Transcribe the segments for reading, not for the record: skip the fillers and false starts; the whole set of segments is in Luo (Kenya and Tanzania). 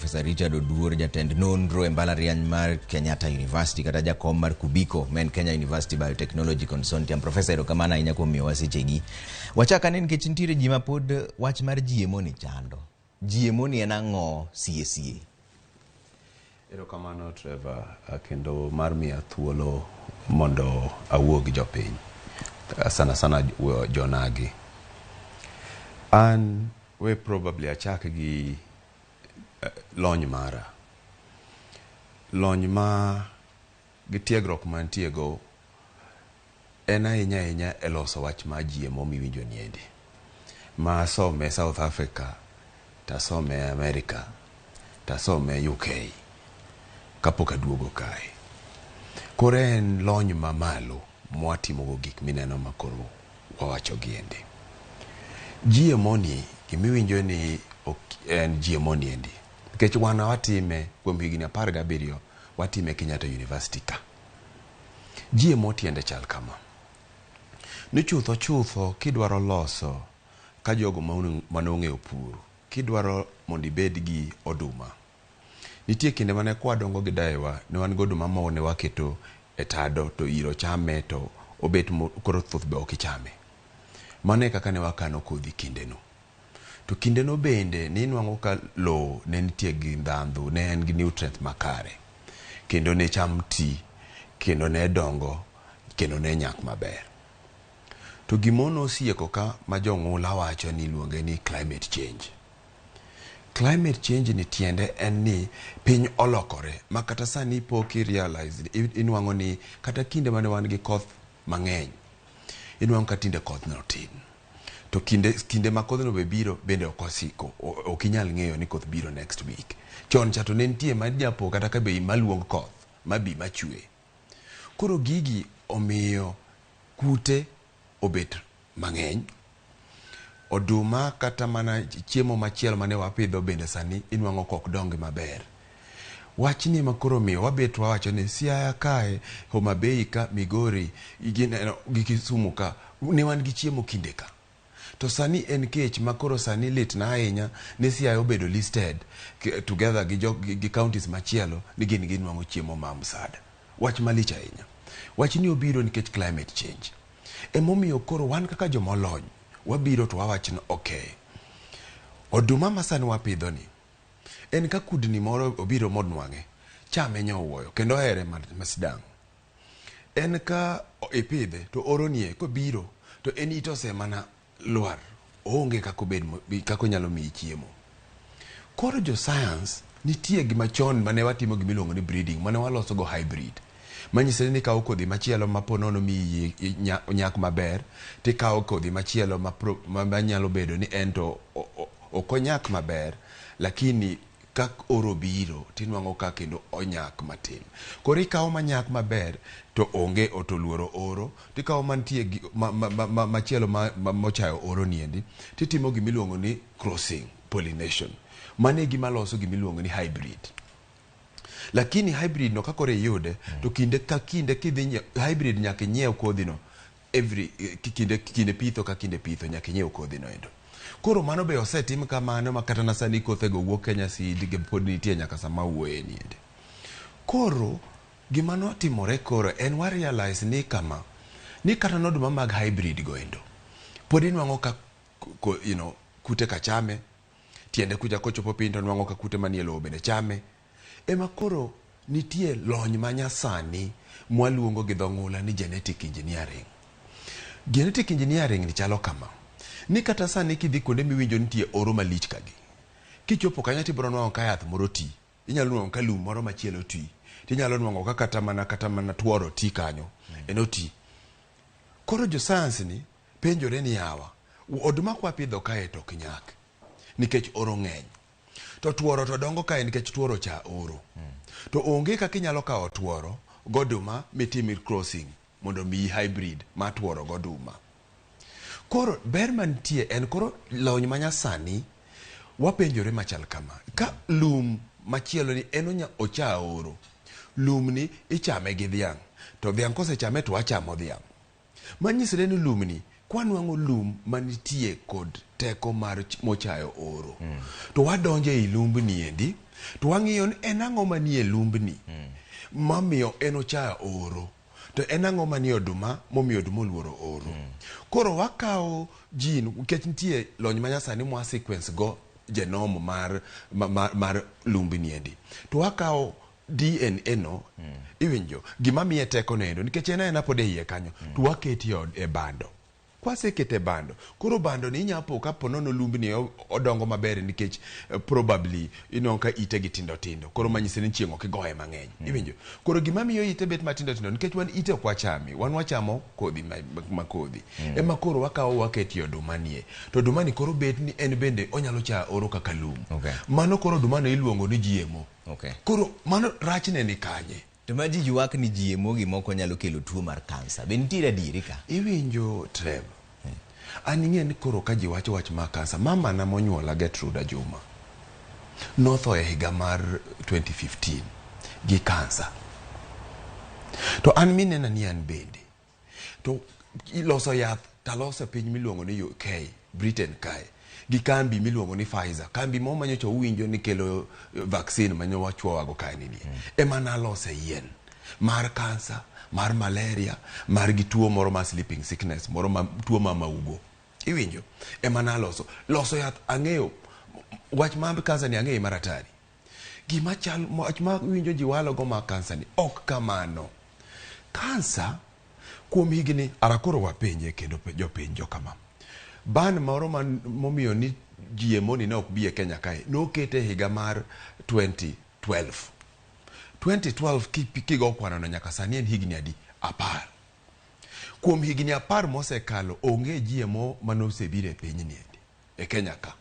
Professor Richard Oduor, jatend nonro e mbalariany mar Kenyatta University kata jakom mar Kubiko ma en Kenya University Biotechnology Consortium. Professor, erokamano ahinya kuom miyowa sechegi. Wachak ane nikech nitiere ji ma pod wach mar GMO ni chando. GMO ni en ang'o sie sie? Erokamano Trevor, kendo mar miya thuolo mondo awuo gi jopiny, sana sana jonagi. An we probably achak gi lony mara. Lony ma gi tiegruok mantie go en ahinya ahinya e loso wach mar GMO miwinjo niendi. Ma asome South Africa, tasome America, tasome UK kapok aduogo kae. Koro en lony mamalo mwatimogo gik mineno makoro wawacho giendi. GMO ni gimiwinjo ni en GMO ni endi. Nikech wan watime kuom higni 17 watime Kenyatta University ka. GMO tiende chal kama. Ni chutho chutho kidwaro loso ka jogo mane ong'eyo pur, kidwaro mondo ibed gi oduma. Nitie kinde mane kwadongo gi daewa, ne wan gi oduma moko ne waketo e tado to iro chame to obet koro thuth be ok ichame. Mano e kaka ne wakano kodhi kindeno. To kindeno bende ninwang'o ka lowo ne nitie gi ndhandhu, ne en gi nutrients makare. Kendo ne cham ti, kendo ne dongo, kendo ne nyak maber. To gimono osieko ka ma jong'ula wacho ni iluonge ni climate change. Climate change ni tiende en ni piny olokore ma kata sani pok i realize inwang'o ni kata kinde mane wan gi koth mang'eny inwang'o ka tinde koth no tin. To kinde, kinde ma kodhno be biro bende ok osiko, ok inyal ng'eyo ni koth biro next week. Chon cha to ne nitie ma japo kata ka be maluong koth mabi machwe. Koro gigi omiyo kute obet mang'eny. Oduma kata mana chiemo machielo mane wapidho bende sani inwang'o ka ok dongi maber. Wachni ema koro omiyo wabet wawacho ni Siaya kae, Homa Bay ka, Migori, gi Kisumu ka, ne wan gi chiemo kinde ka. To sani en kech ma koro sani litna ahinya ni Siaya obedo listed together gi, jo, gi counties machielo ni gin ginwang'o chiemo ma msaada. Wach malich ahinya. Wachni obiro nikech climate change. Emomiyo koro wan kaka jomolony wabiro to wawacho ni okay, oduma ma sani wapidho ni en ka kudni moro obiro monwang'e, chame nyowuoyo kendo ohere masidang'. En ka ipidhe to oronie kobiro to en ite osemana lwar, oonge kaka obed kaka onyalo miyi chiemo. Koro jo science nitie gima chon mane watimo gima iluongo ni breeding mane waloso go hybrid. Manyiso ni ikawo kodhi machielo ma po nono miyi nyak maber, tikawo kodhi machielo ma nyalo bedo ni en to ok onyak maber, lakini ka oro biro tinwang'o ka kendo onyak matin. Koro ikawo manyak maber to onge to oluoro oro, tikawo mantie gi machielo mochayo oro niendi, titimo gimiluongo ni crossing pollination. Mano e gima loso gimiluongo ni hybrid. Lakini hybrid no ka koro iyude, to kinde ka kinde kidhi nyiew hybrid nyaka inyiew kodhi no every kinde kinde pitho ka kinde pitho nyaka inyiew kodhi no endo. Koro mano be osetim kamano ma kata na sani kothego wuok Kenya Seed gi pod nitie nyaka sama awuoye ni endi. Koro gima notimore koro en wa realize ni kama ni kata noduma mag hybrid go endo pod inwang'o ka kute ka chame, tiende kucha kochopo piny to nwang'o ka kute manie lowo bende chame. Ema koro nitie lony manyasani mwaluongo gi dho ng'ula ni genetic engineering. Genetic engineering ni chalo kama, ni kata sani kidhi kuonde miwinjo nitie oro malich kagi, kichopo kanyo tibiro nwang'o ka yath moro ti, inyalo nwang'o ka lum moro machielo ti, tinyalo nwang'o ka kata mana tuoro ti kanyo, en oti. Koro jo science ni penjore ni yawa, oduma kwapidho kae to ok nyak, nikech oro ng'eny. To tuoro to dongo kae nikech tuoro cha oro. To onge kaka inyalo kawo tuoro goduma mitim crossing mondo miyi hybrid mar tuoro goduma. Koro ber mantie en koro lony manyasani wapenjore machal kama. Ka lum machielo ni en onya ocha oro. Lum ni ichame gi dhiang'. To dhiang' kosechame to wachamo dhiang'. Manyisre ni lum ni Kwanwang'o lum manitie kod teko mar mochayo oro, to wadonjo ei lumbni endi, to wang'iyo ni en ang'o manie lumbni mamiyo en ochayo oro, to en ang'o manie oduma momiyo oduma oluoro oro. Koro wakawo gene, nikech nitie lony manyasani mwa sequence go genome mar lumbni endi, to wakawo DNA no, iwinjo gima miye teko no endo, nikech en aena pod e iye kanyo, to wakete e bando. Kwasekete e bando, koro bando ni inya po ka ponono lumbni odongo maber, nikech probably ineno ka ite gi tindo tindo, koro manyise ni chieng' ok igoye mang'eny. Iwinjo koro gima miyo ite bet matindo tindo, nikech wan ite ok wachami, wan wachamo kodhi ma kodhi ema koro wakawo waketie oduma nie, to oduma ni koro bet ni en bende onyalo chayo oro kaka lum. Mano koro oduma no iluongo ni GMO. Koro mano rachne ni kanye? To ma ji ywak ni GMO gimoko nyalo kelo tuo mar kansa. Be nitiere adieri ka? Iwinjo, Trev, an ing'e ni koro ka ji wacho wach mar kansa, mama na monyuola, Gertrude Ajuma, notho e higa mar 2015 gi kansa. To an minena ni an bende to iloso yath, taloso e piny miluongo ni UK, Britain kae, gi kambi miluongo ni Pfizer, kambi mo manyocha uwinjo ni kelo vaccine manyo wachuowago kae ni ema nalose yien mar kansa, mar malaria, mar gi tuo moro mar sleeping sickness, moro ma tuo ma maugo. Iwinjo, ema naloso loso yath. Ang'eyo wach mar kansa ni, ang'eyo mar hatari. Gima chal wach ma winjo ji walo go mar kansa ni ok kamano. Kansa kuom higni arakoro wapenje kendo jopiny jokama ban moro man momiyo ni GMO ni ne ok bi e Kenya kae, nokete e higa mar 2012. 2012 kigo kwano no nyaka sani en higni adi? 10. Kuom higni 10 mosekalo, onge GMO manosebiro e pinyni endi e Kenya ka.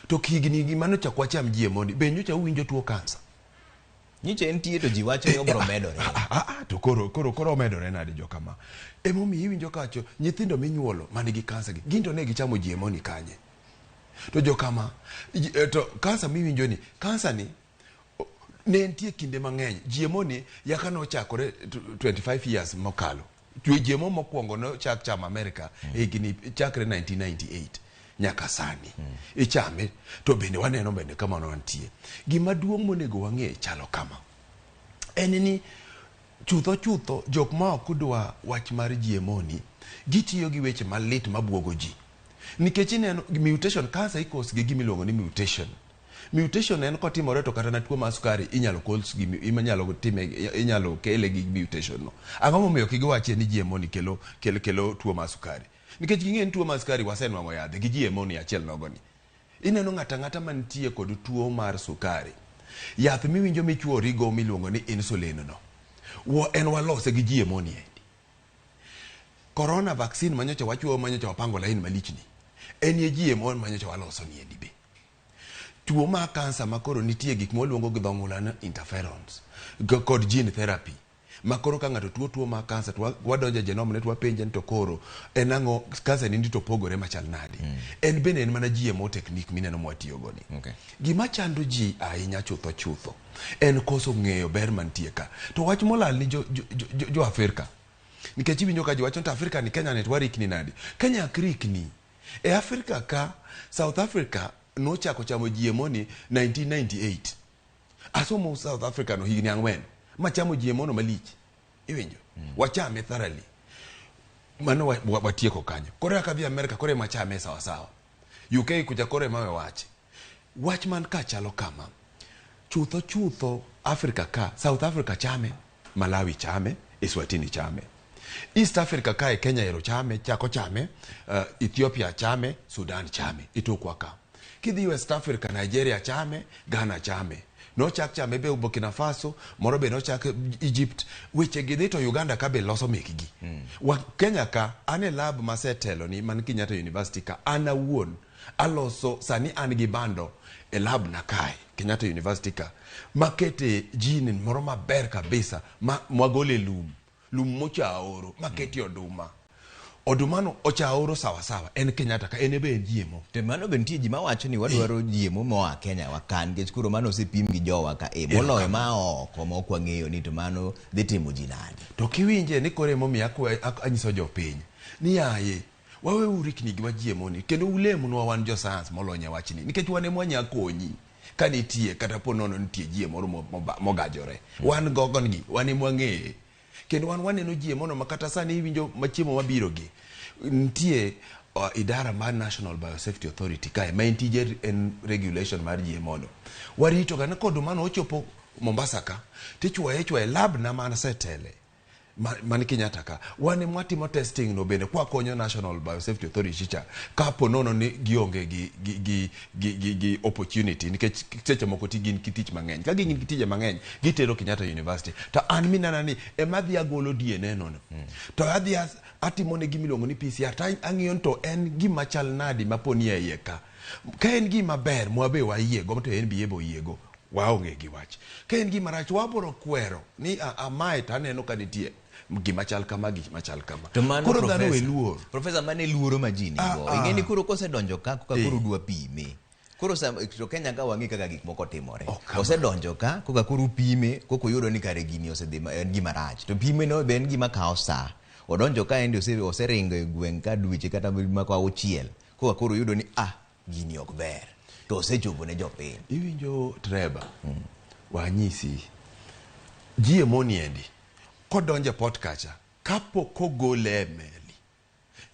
To higni gi manochak wacham GMO ni be nyocha uwinjo tuo kansa? Nyicha entie, to ji wacho ni obiro medore. Ah, to koro omedore nade jokama? Emomiyo iwinjo kawacho nyithindo minyuolo manigi kansa gi gin to ne gichamo GMO ni kanye? To jokama to kansa miwinjo ni kansa ni ne nitie kinde mang'eny. GMO ni yaka nochakore 25 years mokalo. GMO mokwongo nochak chamo America e higni chakre 1998 nyaka sani ichame, to bende waneno bende kama wantie. Gima duong' monego wang'e chalo kama en ni chutho chutho jok ma ok dwa wach mar GMO ni gitiyo gi weche malit mabuogo ji, nikech ineno mutation cancer i-cause gi gimiluongo ni mutation. Mutation en kotimore to kata na tuo mar sukari inyalo cause gi inyalo time, inyalo kele gi mutation no. Ang'o momiyo kik giwachie ni GMO ni kelo tuo mar sukari? Nikech ging'e ni tuo mar sukari wasenwang'o yadhe gi GMO ni achiel nogo ni. Ineno ng'ato ang'ata mantie kod tuo mar sukari, yath miwinjo michuorigo miluongo ni insulin no en walose gi GMO ni endi. Corona vaccine manyocha wachuoyo, manyocha wapango lain malich ni, en ye GMO manyocha waloso ni endi. Be tuo mar kansa ma koro nitie gik mwaluongo gi dho ng'ula ni interferons kod gene therapy, ma koro ka ng'ato tuo mar kansa to wadonjo e genome ne to wapenje ni to koro en ang'o kansa ni to pogore machal nade. En bende en mana GMO technique mineno mwatiyogo ni. Gima chando ji ahinya chutho chutho en koso ng'eyo ber mantie ka. To wach molal ni jo Afrika, nikech iwinjo ka ji wacho ni to Afrika ni Kenya ni to warikni nadi? Kenya ok rikni e Afrika ka. South Africa nochako chamo GMO ni 1998. Asomo South Africa no higni 4 machamo GMO no malich. Iwinjo, wachame thoroughly. Mano watieko kanyo. Koro kaka dhi America koro ema chame sawa sawa, UK kucha koro ema we wach wach man ka chalo kama. Chutho chutho Africa ka, South Africa chame, Malawi chame, Eswatini chame, East Africa kae Kenya ero chame, chako chame, Ethiopia chame, Sudan chame itokwa ka. Kidhi West Africa, Nigeria chame, Ghana chame, nochak chame be Burkina Faso, moro be nochak Egypt. Weche gi dhi to Uganda ka be loso mekgi. Wa Kenya ka, an e lab masetelo ni man Kenyatta University ka, an awuon aloso. Sani an gi bando e lab na kae Kenyatta University ka makete gene moro maber kabisa ma mwagole lum, lum mochaoro makete oduma. Oduma no ochaoro sawa sawa. En Kenyatta ka, en be en GMO. To mano be nitie ji mawacho ni wadwaro GMO moa Kenya wakan, nikech koro mano osepim gi jowa ka e moloyo ma oko ma ok wang'eyo ni to mano dhi timo ji nade. To kiwinje ni koro emomiyo anyiso jopiny ni yaye. Waweuru rikni gi wach GMO ni kendo ulemnwa wan jo science molony e wachni nikech wan ema wanya konyi ka nitie kata po nono nitie GMO moro mogajore. Wan gogongi, wan ema wang'eye. Kendo wan waneno GMO no ma kata sani iwinjo machiemo mabiro gi. Nitie idara mar National Biosafety Authority kae ma en tije en regulation mar GMO no. Warito ga ni koduma no ochopo Mombasa ka tichuoye ichuoye lab na man asetele man Kenyatta ka wan ema watimo testing no bende kwakonyo National Biosafety Authority cha kapo nono ni gionge gi opportunity nikech seche moko ti gin gi tich mang'eny ka gin gi tije mang'eny gitero Kenyatta University to an minena ni ema adhi agolo DNA no to adhi atimo ne gimiluongo ni PCR to ang'iyo ni to en gima chal nadi ma poni e iye ka ka en gima ber mwabe wayiego to NBA be oyiego waonge gi wach ka en gima rach wabiro kwero ni mae to aneno ka nitie gima chal kama gima chal kama To mano koro dhano we professor, luor professor mano e luoro ma ji nigo. Ing'e ni koro kosedonjo ka koka koro udwa pime. Koro sa to Kenya ka wang'e kaka gik moko timore. Ok kamano. Osedonjo ka koka koro upime koka uyudo ni kare gini osedhi en gima rach. To pime no be en gima kawo sa. Odonjo ka endi oseringo e gweng' ka dweche kata mako auchiel. Koka koro uyudo ni gini ok ber. To osechopo ne jopiny. Iwinjo Trevor, wanyisi GMO ni endi kodonjo e port kacha kapok ogole e meli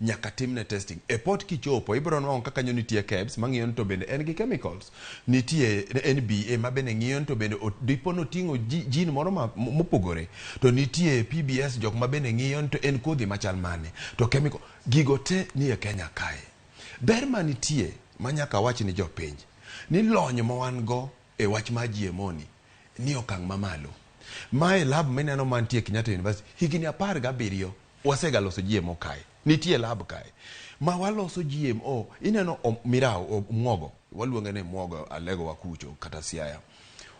nyaka timne testing e port kichopo ibiro nwang'o ka kanyo nitie KEBS mang'iyo ni to bende en gi chemicals nitie NBA ma bende ng'iyo ni to bende dipo noting'o gene moro mopogore to nitie PBS jok ma bende ng'iyo ni to en kodhi machal mane to chemical gigo te ni e Kenya kae ber manitie ma nyaka wach ni jopiny ni lony ma wan go e wach mar GMO ni ni okang' mamalo mae lab mineno mantie Kenyatta University higni 17 wasega loso GMO kae nitie lab kae ma waloso GMO ineno mirao omwogo waluonge ni mwogo alego wakucho kata Siaya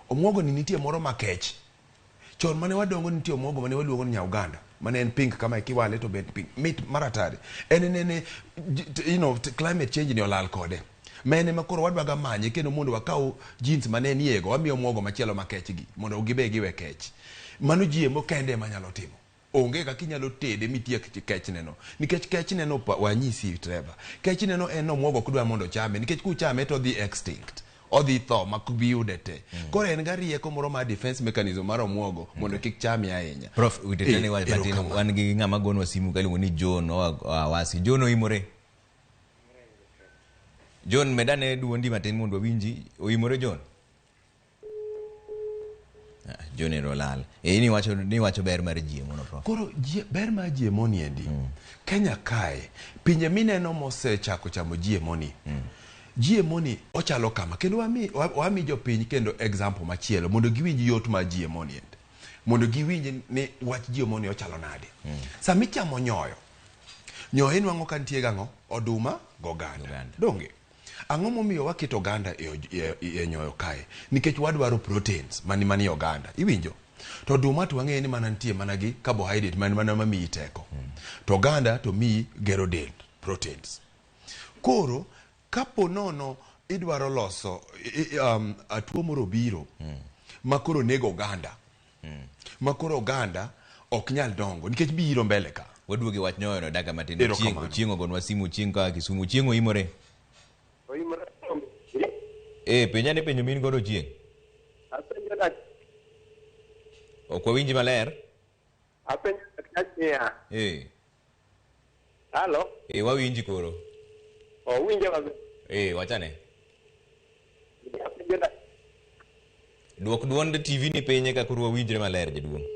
omwogo ni nitie moro makech chon mane wadongo nitie omwogo mane waluongo ni nya Uganda mane en pink kama kiwale to bet pink mit maratari en nene you know, climate change ni olal kode ma en ema koro wadwaga manye kendo mondo wakaw genes mane nie go wamiyo omwogo machielo makech gi mondo gibe giwe kech mano GMO kende ema nyalo timo onge kaka inyalo tede mitiek kechneno nikech kechneno wanyisi Trevor kechneno en omwogo ok dwa mondo chame nikech kuchame to odhi extinct odhi tho mak bi yude te koro en ga rieko moro mar defense mechanism mar omwogo mondo kik chame ahinya Prof, witetene wach matin erokamano. wan gi ng'ama gonwa simu kaluongo ni John oa Awasi. John oimore. John medane duondi matin mondo wawinji. Oimore John? John ero olal. Ni wacho ber mar GMO no Prof. Koro ber mar GMO ni endi Kenya kae pinje mineno mosechako chamo GMO ni GMO ni ochalo kama kendo wami jopiny kendo example machielo mondo giwinj yot mar GMO ni endi mondo giwinj ni wach GMO ni ochalo nade sama ichamo nyoyo nyoyo inwang'o ka nitie gang'o oduma goganda Oganda. donge ang'o momiyo waketo oganda e nyoyo kae nikech wadwaro proteins mani oganda iwinjo to oduma to wang'eyo ni mana nitie mana gi carbohydrate man mana mamiyi teko to oganda to miyi gero del proteins koro kapo nono idwaro loso tuo moro obiro ma koro nego oganda ma koro oganda ok nyal dongo nikech biro mbele ka Waduoge wach nyoyo no dakika matin. Erokamano. Ochieng' Ochieng' ogonwa simu Ochieng' koa Kisumu. Ochieng' oimore. Oimore. Penja ni penjo min godo Ochieng'. Apenjo dak Ok wawinji maler. apenjo daktari niya. Halo, Wawinji koro. owinjo maber. Wachane. Apenjo dak Duok duond TV ni piny eka koro wawinjre maler jaduong'.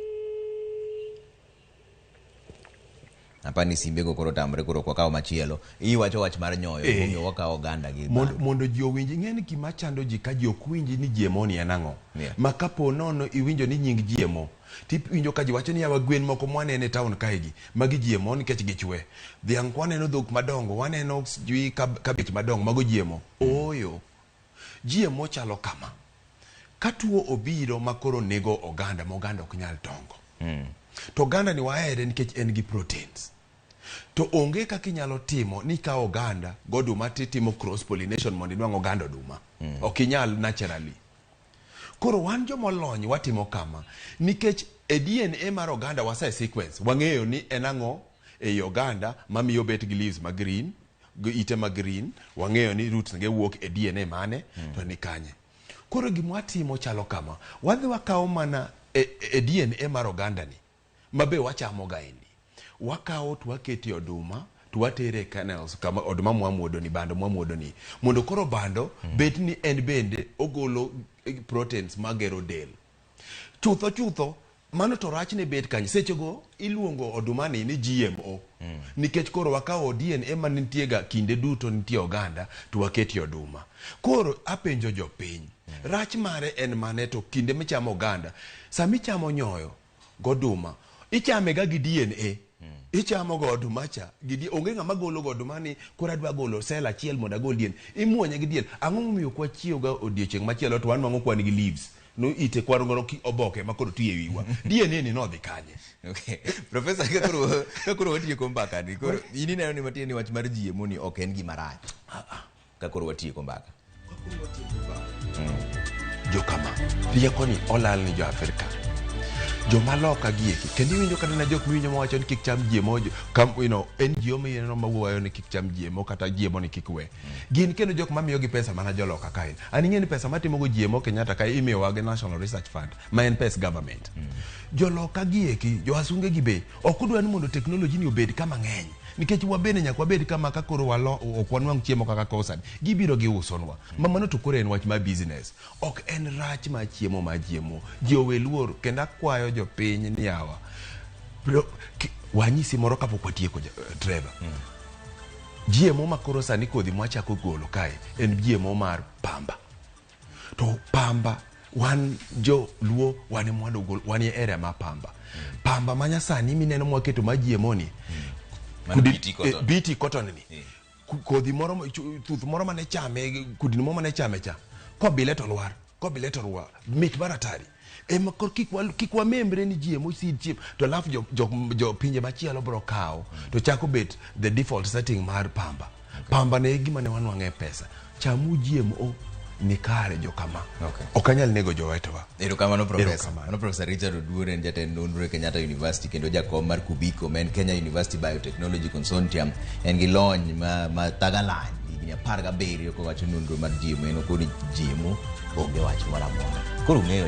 Apani simbe go koro tamre koro ok wakaw machielo. Iwacho wach mar nyoyo, momiyo wakawo oganda gi mondo, mondo ji owinj ing'e ni gima chando ji ka ji ok winj ni GMO ni en ang'o ma kapo nono iwinjo ni nying GMO tiwinjo ka ji wacho ni yawa gwen moko mwaneno e town kae gi magi GMO nikech gichwe dhiang' waneno dhok madongo waneno sijui kabich madongo mago GMO ooyo GMO chalo kama ka tuo obiro ma koro nego oganda ma oganda ok nyal dongo to oganda ni wahere nikech en gi proteins to onge kaka inyalo timo ni ikawo oganda goduma titimo cross pollination mondo inwang' oganda oduma ok inyal naturally koro wan jomolony watimo kama nikech e DNA mar oganda wase sequence wang'eyo ni en ang'o ei oganda mamiyo bet gi leaves ma green, gi ite ma green, wang'eyo ni roots ge wuok e DNA mane to ni kanye. Koro gima watimo chalo kama, wadhi wakawo mana e DNA mar oganda ni mabe wachamo ga endi, wakawo to wakete oduma to watere e kernels kama oduma mwamuodo ni, bando mwamuodo ni, mondo koro bando bet ni en bende ogolo proteins magero del. Chutho chutho mano to rachne bet kanye? Sechego iluongo oduma ni GMO nikech koro wakawo DNA ma nitie ga kinde duto nitie oganda to waketie oduma. Koro apenjo jopiny, rach mare en mane? To kinde michamo oganda, sama ichamo nyoyo goduma, ichame ga gi DNA. Ichamo go oduma cha gi onge ng'ama golo go oduma ni koro adwa golo cell achiel mondo agol DNA. Imuonye gi DNA. Ang'o momiyo ok wachiew ga odiochieng' machielo to wanwang'o kwan gi leaves no ite kwaro ki oboke ma koro ti e wiwa? DNA ni nodhi kanye? Okay. Professor, ka koro watieko mbaka ni, koro in ineno ni matiende ni wach mar GMO ni ok en gima rach. Ka koro watieko mbaka. Jokama rieko ni olal ni jo Afrika, joma loka gieki, kendo iwinjo kata na jok miwinjo mawacho ni kik cham GMO, kam, NGO mineno mawuoyo ni kik cham GMO kata GMO ni kik we, gin kendo jok mamiyogi pesa mana joloka kae. An ing'e ni pesa matimogo GMO Kenyatta kae imiyowa gi National Research Fund ma en pes government. Joloka gieki, jowasunge gi be ok odwa ni mondo technology ni obed kama ng'eny, nikech wabende nyaka wabed kama ka koro walo ok wanwang' chiemo kaka kosa gibiro giusonwa ma mano to koro en wach mar business, ok en rach mar chiemo mar GMO. Ji owe luor, kendo akwayo jopiny ni yawa, wanyisi moro kapok watieko, Trevor. GMO ma koro sani kodhi mwachako golo kae en GMO mar pamba. To pamba wan jo luo wan ema wanogol, wan e area mar pamba. Pamba ma nyasani mineno mwaketo mar GMO ni Mano BT cotton. BT cotton ni. Kodhi moro thuth moro mane chame, kudni moro mane chame cha, kobile to lwar, kobile to lwar, mit mar hatari. Ema koro kik wamembre ni GMO seed chip to alafu jo pinje machielo bro kawo to chako bet the default setting mar pamba. Pamba ne gima ne wanwang'e pesa. Chamu GMO ni kare jokama. Ok anyal nego jowetewa. Erokamano, Professor. Erokamano. Mano Professor Richard Oduor, en jatend nonro e Kenyatta University kendo jakom mar Kubiko, ma en Kenya University Biotechnology Consortium. En gi lony ma thagalany higni 17 kowacho nonro mar GMO, en okoni GMO onge wach moro amora. Koro ung'eyo.